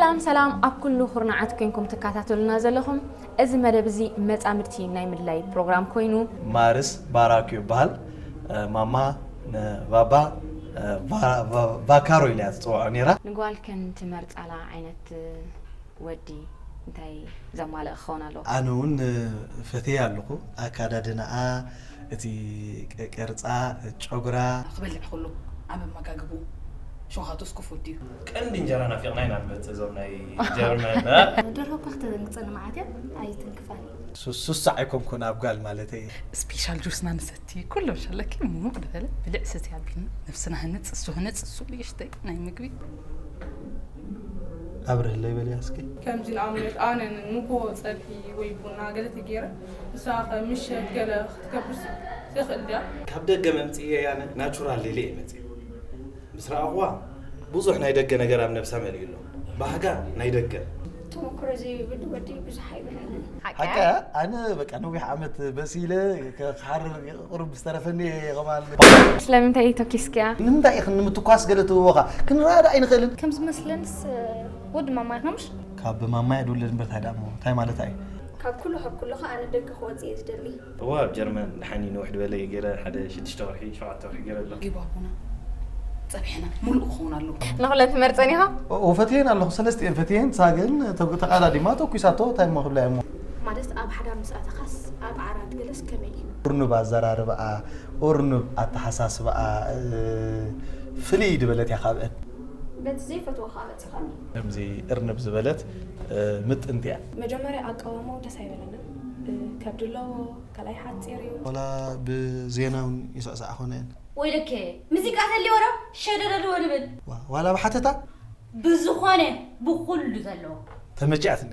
ሰላም ሰላም ኣብ ኩሉ ኩርናዓት ኮይንኩም ትከታተሉና ዘለኹም፣ እዚ መደብ እዚ መጻምድቲ ናይ ምድላይ ፕሮግራም ኮይኑ። ማርስ ባራኪዮ ይበሃል። እ፣ ማማ ንባባ እ፣ ባ- ባ- ባካሮ ኢላ እያ ትፅውዖ ነይራ። ንጓል ከን ትመርጻላ ዓይነት ወዲ እንታይ ዘማልእ ክኸውን ኣለዎ? ኣነ እውን እ፣ ፈትየ ኣለኹ። ኣካዳድናኣ፣ እቲ ቅ- ቅርፃ፣ ጨጉራ። ክበልዕ ከሎ ኣብ መመጋግብኡ ሸውሃቱ ስኩፍ ወዲኡ። ቀንዲ እንጀራ ናፊቕና ኢና ንመፅእ እዞም ናይ ጀርመን። ደርሆ እኳ ክተደንግፀኒ መዓት እያ ኣይትንክፋኒ። ሱስ ሱስ ኣይኮንኩን ኣብ ጓል ማለተይ። ስፔሻል ጁስና ንሰቲ ኩሎም ሸለኪ ሙቕ ዝበለ ብልዕ ሰቲ ኣቢልና ነብስና ህንፅ እሱ ህንፅ እሱ ንእሽተይ ናይ ምግቢ ኣብርህለይ በልያ እስኪ። ከምዚ ንኣብነት ኣነ ንጎሆ ፀብሒ ወይ ቡና ገለ ተገይረ ንሳ ከ ምሸት ገለ ክትገብር ዘይክእል ድያ? ካብ ደገ መምፅእየ ያነ ናቹራል ሌለ እየ መፅእ ምስ ረኣኹዋ ብዙሕ ናይ ደገ ነገር ኣብ ነብሳ መሊኡ ኣሎ። ባህጋ ናይ ደገ ተመክሮ ዘይብሉ ወዲ ብዙሕ ኣይብልን። ሓቂ ኣነ በቃ ነዊሕ ዓመት በሲለ ክሓርር ቁሩብ ዝተረፈኒ እየ ከማን። ስለምንታይ ተኪስክያ? ንምንታይ ኢኽን ንምትኳስ ገለ ትህቦኻ ክንረዳእ ኣይንኽእልን? ከም ዝመስለንስ ወዲ ማማትና ምሽ ካብ ማማይ ድውለድ እምበር ታይ ደኣ እሞ እንታይ ማለት እዩ? ካብ ኩሉ ካብ ኩሉ ከ ኣነ ደገ ክወፅእ እየ ዝደሊ። እዋ ኣብ ጀርመን ድሓኒ ንውሕ ድበለ እየ ገይረ ሓደ ሽዱሽተ ወርሒ ሸውዓተ ወርሒ ገይረ ኣለኹ። ጊባቦና ፀብሕና ሙሉእ ክኸውን ኣለዎ። ንኹለን ትመርጸን ኢኻ? ኦ ፈትየን ኣለኹ ሰለስቲኤን ፈትየን ሳግን ተጉ- ተቓዳዲማ ተኩሳቶ እንታይ እሞ ክብላ እሞ ማለት ኣብ ሓዳር ምስ ኣተኻስ ኣብ ዓራት ገለስ ከመይ እዩ? ኡርኑብ ኣዘራርባኣ ኡርኑብ ኣተሓሳስባኣ እ፣ ፍልይ ድበለት እያ ካብአን። በቲ ዘይፈትዎ ከዓ በፂኻኒ። ከምዚ እርንብ ዝበለት እ፣ ምጥንቲ እያ። መጀመርያ ኣቃውማኡ ደስ ኣይበለንን። እ፣ ከብዲ ኣለዎ፣ ካልኣይ ሓፂር እዩ። ዋላ ብዜና እውን ይስዕስዓ ኮነ እየን። ወይለከ ሙዚቃ ተልዎ ዶ ሸደደድዎ ንብል። ዋ- ዋላ ብሓተታ ብዝኾነ ብኹሉ ዘለዎ ተመችኣትኒ።